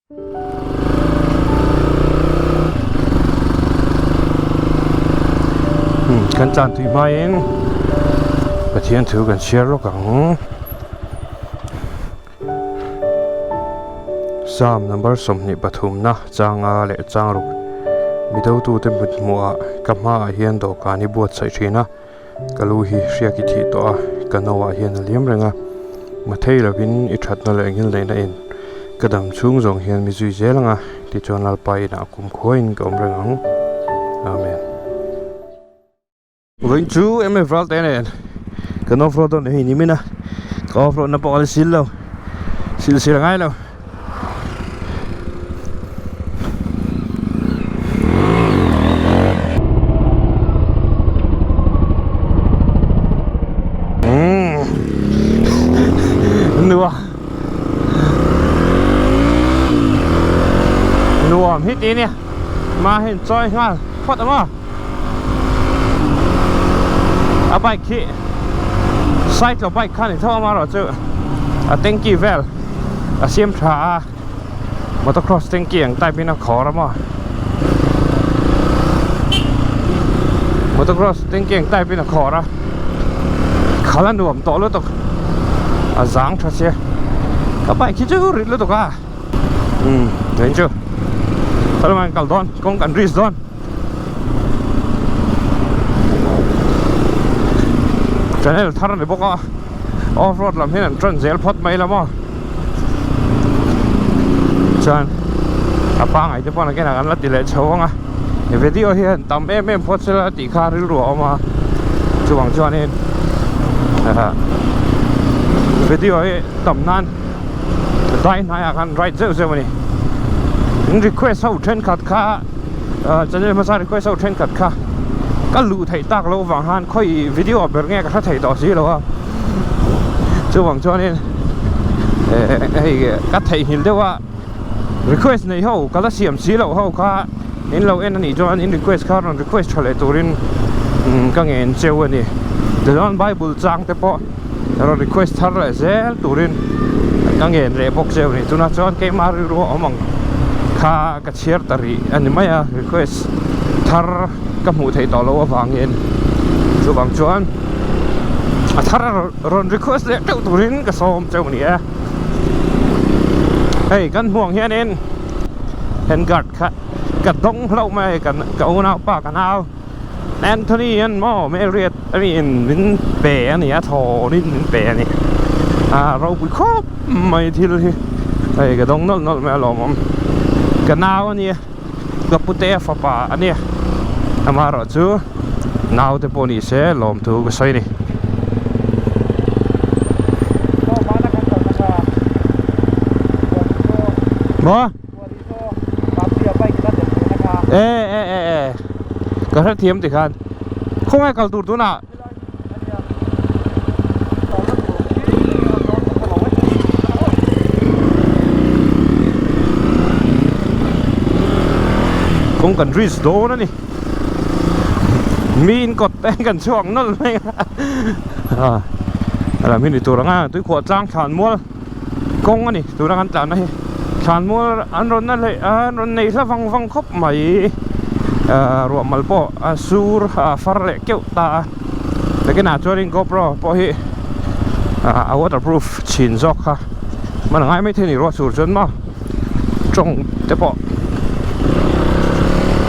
Kan tlan tui hmain Pathian thu kan chhiar lawk ang. Psalm number 23 na changa leh chang ruk midotute mut hmuhah ka hmaah hian dawhkan i buatsaih thin a. Ka lu hi hriak i thih tawh a, ka no ah hian a liam reng a, mathei lovin i thatna leh ngilneihna in ka dam chhung zawng hian mi zui zel ang a, tichuan Lalpa inah kumkhua in ka awm reng ang. Amen. Vawiin chu MF Ralte nen kan off road dawn hei ni min a, ka off road na pawh ka la sil lo, sil sil a ngai lo. Nuam Nuam hi ti nia Ma hin chawi nghal phawt ang aw A bike hi Cycle bike kha ni tho amaherawh chu a tanky vel a siam tha a motocross tanky ang type in a khawr a maw motocross tanky ang type in a khawr a khal a nuam tawh lutuk a zang tha sia ka bike hi chu rit lutuk a umm eng chu helai kal dawn kawng kan risk dawn. Channel thar a ni bawk a off road lam hian an tan zel phawt mai la maw chuan a pangai te pawh nakinah kan la ti leh chho ang a video hian tam em em phawt sela tih kha rilru a awm a chuvang chuanin video hi tam nan dai hnaiah khan ride zeuh zeuh a ni in request ho thenkhat kha. Channel hmasa request ho thenkhat kha ka luh theih tak loh vang khan khawi video ber nge ka hre thei tawh si lo a chuvang chuanin hei ka theihnghilh deuh a request nei ho ka la siam si loh ho kha in lo en a nih chuan in request kha rawn request tha leh turin ka ngen cheu a ni tichuan bible chang te pawh rawn request thar leh zel turin ka ngen leh bawk cheu a ni tunah chuan keimah rilru a awm ang kha ka chhiar ta rih a ni mai a request thar ka hmuh theih tawh loh avangin chuvang chuan a thar rawn request leh teuh turin ka sawm cheu a ni e hei kan hmuh ang hianin handguard kha ka dawng hlauh mai a kan ka unaupa ka nau Anthony an maw Marriott a miin min pe a ni a thawnin min pe a ni a ropui khawp mai thil hi hei ka dawng nawlh nawlh mai a lawmawm ka nau a nia ka pute a fapa a nia amaherawh chu nau te pawh ni se lawmthu ka sawi a ni. Maw. E e e e ka hrethiam tikhan khawngaih kal tur tunah. Kawng kan risk dawn a ni mi in kawt te kan chhuak nawlh mai a a lam hi ni tur ang a tuikhuah tlang thlan mual kawng a ni tuna kan tlanna hi thlan mual an rawn na leh an rawn nei hla vang vang khawp mai ruah mal pawh a sur a far leh keuh ta a nakinah chuanin GoPro pawh hi a waterproof chhin zawk kha hman a ngai maithei a ni ruah sur chuan maw tawng te pawh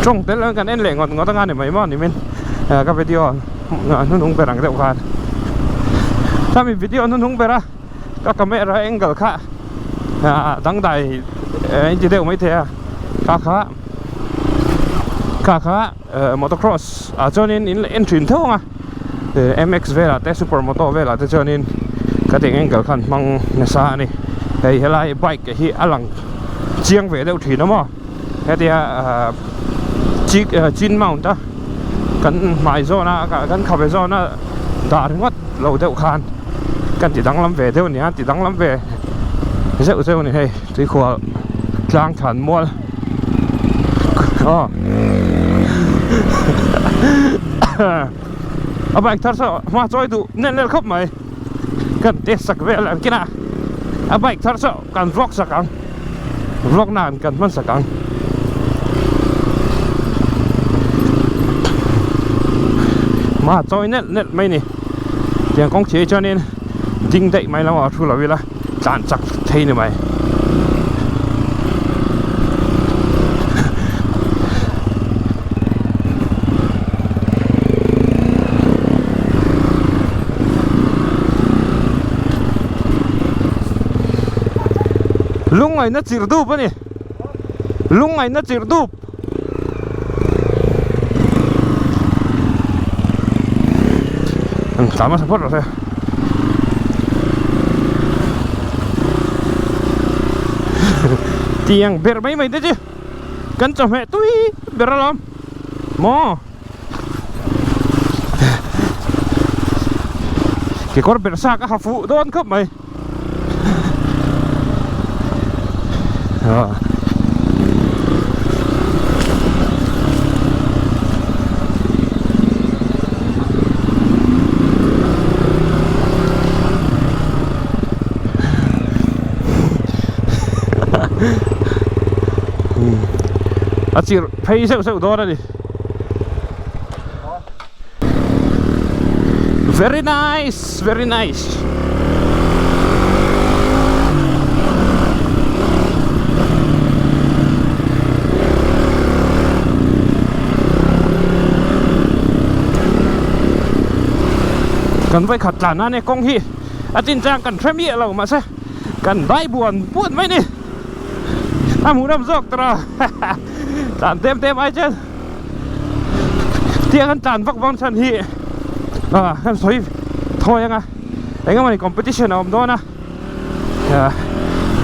tawng tel ang kan en leh ngawt ngawt anga ni mai maw nimin ka video hnuhnung ber ang deuh khan khami video hnuhnung ber a. Ka camera angle kha dangdai in ti deuh maithei a kha kha kha kha motocross ah chuanin in en thin tho ang a mx velah te super moto velah te chuanin ka tih angle khan hmang nasa a ni hei helai bike hi a lang chiang ve deuh thin a maw hetia chin mount a kan hmai zawn a kan khabe zawn a dah ringawt lo deuh khan kan ti danglam ve deuh a ni a ti danglam ve zeuh zeuh a ni hei tuikhuah tlang thlan mual aw a bike thar saw hma chawi duh nel nel khawp mai kan test sak vel ang kinah a bike thar saw kan vlog sak ang. Vlog nan kan hman sak ang. Ma chawi nelh nelh mai ni. Tiang kawng chhiah hi chuanin ding daih mai lamah thu lo ila tlan chak thei ni mai. Lungngaihna chirh dup a ni lungngaihna chirh dup tlan hmasa phawt rawh se tiang ber mai mai te chu kan chawhmeh tui ber alawm maw kekawr ber sa ka ha fuh dawn khawp mai. A chirh phei zeuh zeuh dawn a ni. Very nice, very nice. Kan vai khat tlan a ne kawng hi a chin chang kan hre miah lo mahse kan dai buan buan mai ni a hmuh ram zawk tawh tlan tem tem ai chuan. Tiang an tlan vak vang chhan hi ah kan sawi thawi anga eng emawni competition a awm dawn a ah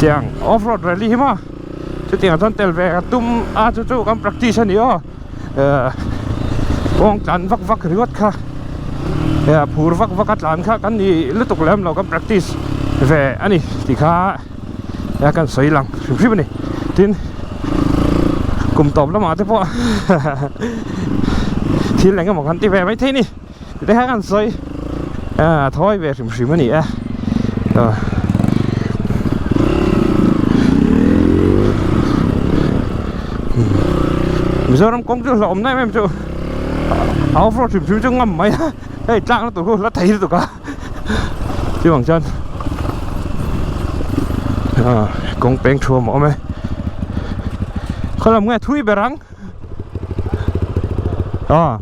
tiang off road rally hi maw chutiang ah chuan tel ve ka tum a chu chu kan practice a ni aw ah kawng tlan vak vak ringawt kha ah phur vak vak a tlan kha kan ni lutuk lem lo kan practice ve a ni tih kha. a kan sawi lang hrim hrim a ni tin kum tawp lamah te pawh thil eng emaw kan ti ve mai thei a ni ti te kha kan sawi a thawi ve hrim hrim a ni e Mizoram kawng chu hlauhawm na em em chu a off road hrim hrim chu ngam mai a hei tlakna tur khu la thei lutuk a. Chuvang chuan ah kawng peng thuam a awm e khawlam nge thui ber ang ah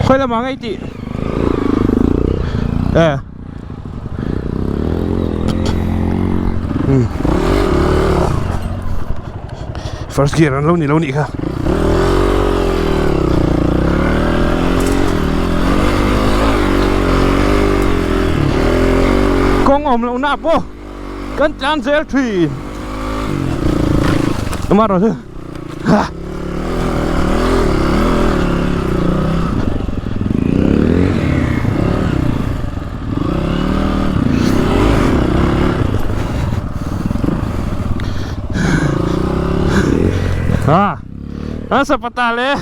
khawi lamah nge i tih e First gear an lo ni lo nih kha. Kawng awm loh na pawh kan tlan zel thin. Ama rawh chu. Ha. À, nó sập vào ta lẽ.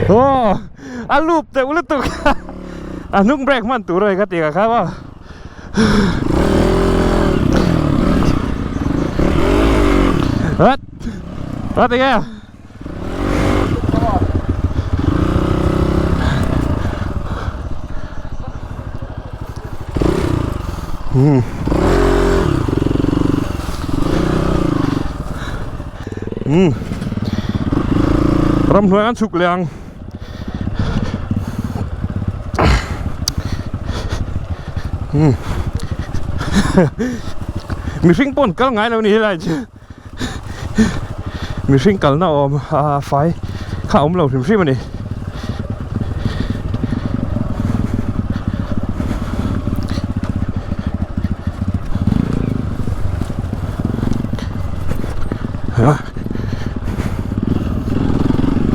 Ô, a loop te ulut tuk. A nung brake man tur rồi ka ti ka kha ba. Hết. Hết đi nghe. Ramhnuai an chhuk leh ang. Mihring pawh an kal ngai lo ni helai chu. Mihring kalna awm a fai kha a awm lo hrim hrim a ni.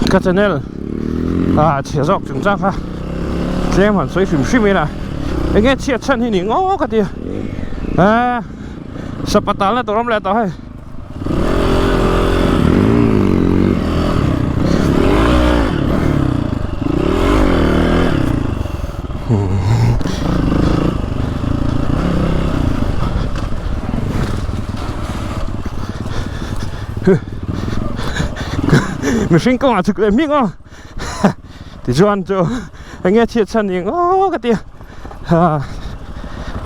Ka channel ah chhia zawk chung chang kha tlem han sawi hrim hrim ila eng nge chhiat chhan hi ni ngawk ka ti a sapa talna tur awm leh tawh hei. Mihring kawngah chhuk leh hming aw tichuan chu enge chhiat chhan eng aw ka ti a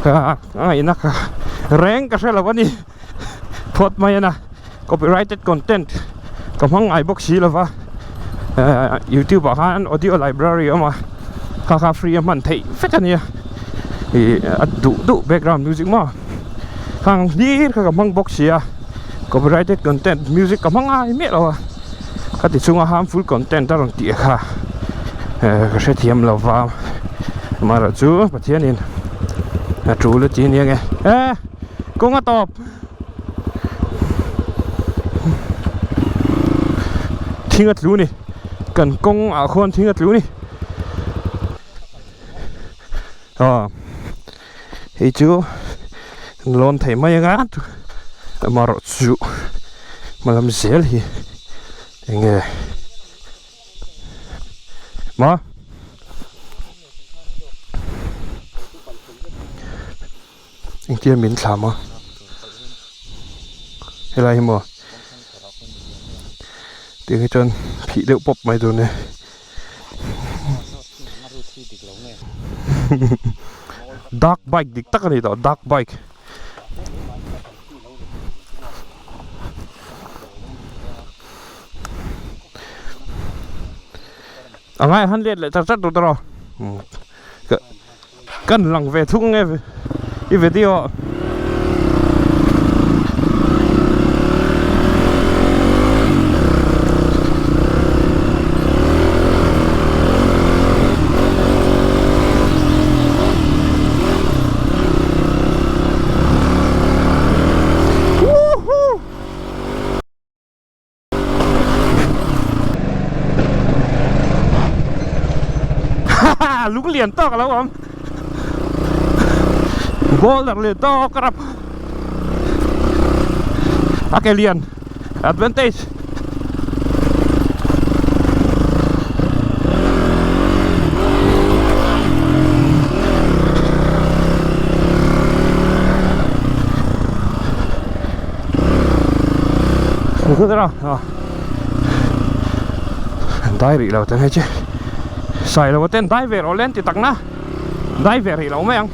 a ngaihna ka reng ka hre lo a ni phawt mai a na copyrighted content ka hmang ngai bawk si lova youtube ah khan audio library a awm a kha kha free a hman theih vek a nia ih a duh duh background music maw khang hlir kha ka hmang bawk si a copyrighted content music ka hmang ngai miah lo a ka ti chunga harmful content a rawn tih kha ka hrethiam lo va amaherawhchu Pathianin a tul a ti ania nge e kawng a tawp. Thing a tlu ni kan kawng ah khuan thing a tlu ni aw hei chu lawn thei mai anga amaherawhchu hmalam zel hi enge maw. Engtia min thlam a helai hi maw tiang hi chuan phih deuh pawp mai tur a ni dark bike dik tak a ni tawh dark bike. A ngai han let leh char char tur tawh Kan lang ve thung nge i video Woohoo! Haha lung lian tawk a lo awm boulder lian tawk a rap a ke lian advantage Dai rih lo te hei che sai lo ten dai ve rawh len ti tak na dai ve rih lo mai ang.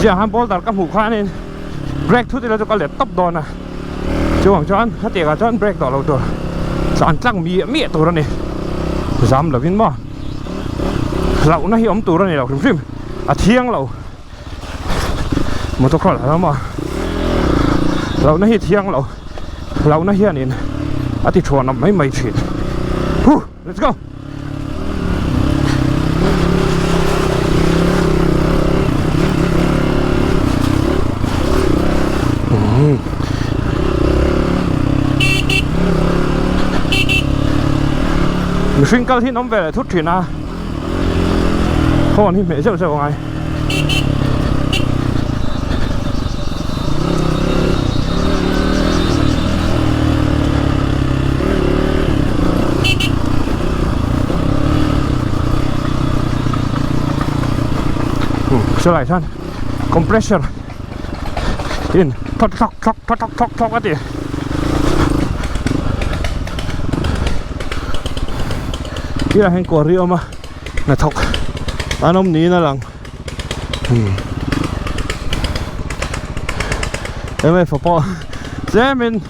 Ziah han boulder ka hmuh khanin brake thut ila chu ka let tawp dawn a chuang chuan hetiang ah chuan brake tawh lo tur tlan tlang miah miah tur a ni zam lovin maw hlauhna hi awm tur a ni lo hrim hrim a thiang lo motor khalh alo maw hlauhna hi thiang lo hlauhna hianin a ti thuanawm mai mai thin huh let's go. Mihring kal hi an awm ve leh thut thin a horn hi hmeh zeuh zeuh a ngai. Chulai chuan compressor in thawk thawk thawk thawk thawk thawk a ti. Tirah hian kawr hi a awm a hnathawk an awm niin a lang. Mf pawh tlemin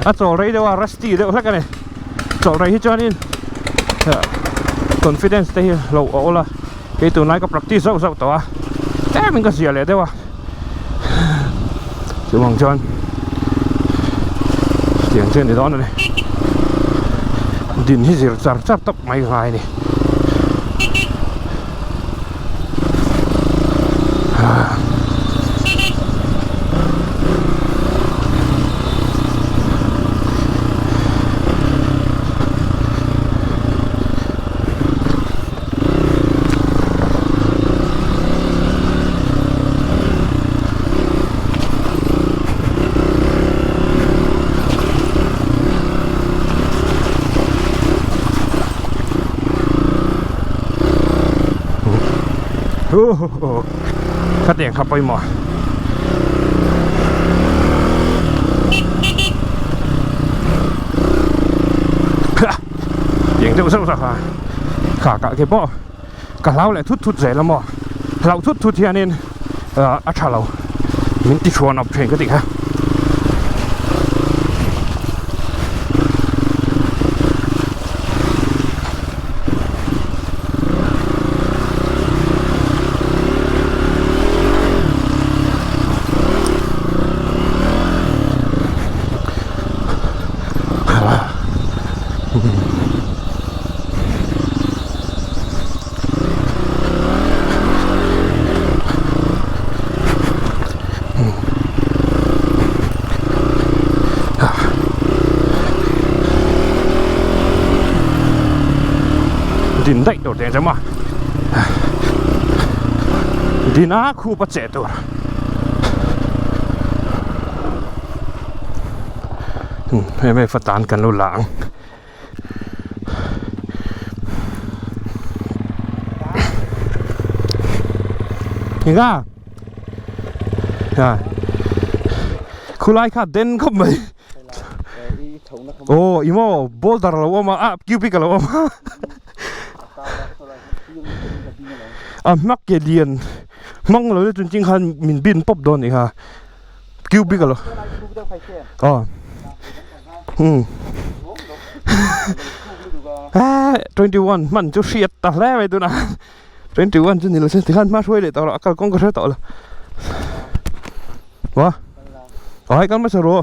a chawl rei deuh a rusty deuh hlek a ni chawl rei hi chuanin confidence te hi lo a awl a kei tunlai ka practice zauh zauh tawh a tlemin ka zia leh deuh a chuvang chuan tiang chu a ni dawn a ni din hi zir char char tawp mai ka ngai a ni. Khatiang kha pawimawh. Tiang deuh zauh zauh kha kha kah khi pawh ka hlau leh thut thut zel a maw hlauh thut thut hianin a tha lo min ti hruan awp thin ka tih kha. Din daih tur teh chama din a khup a che tur hei hei fatan kan lo la ang. Enga à khulai kha den khawp mai aw i maw boulder a lo awm a ah cubic a lo awm a a hmak ke lian hmang lo le chungching khan min bin pawp dawn a nih kha cubic a lo aw. Hmm. Ah, 21 hman chu hriat ta hle mai tuna 21 chu ni lo se tikhan hma hruai leh tawh lo a kalkawng ka hre tawh lo wa ai kal hmasa ru.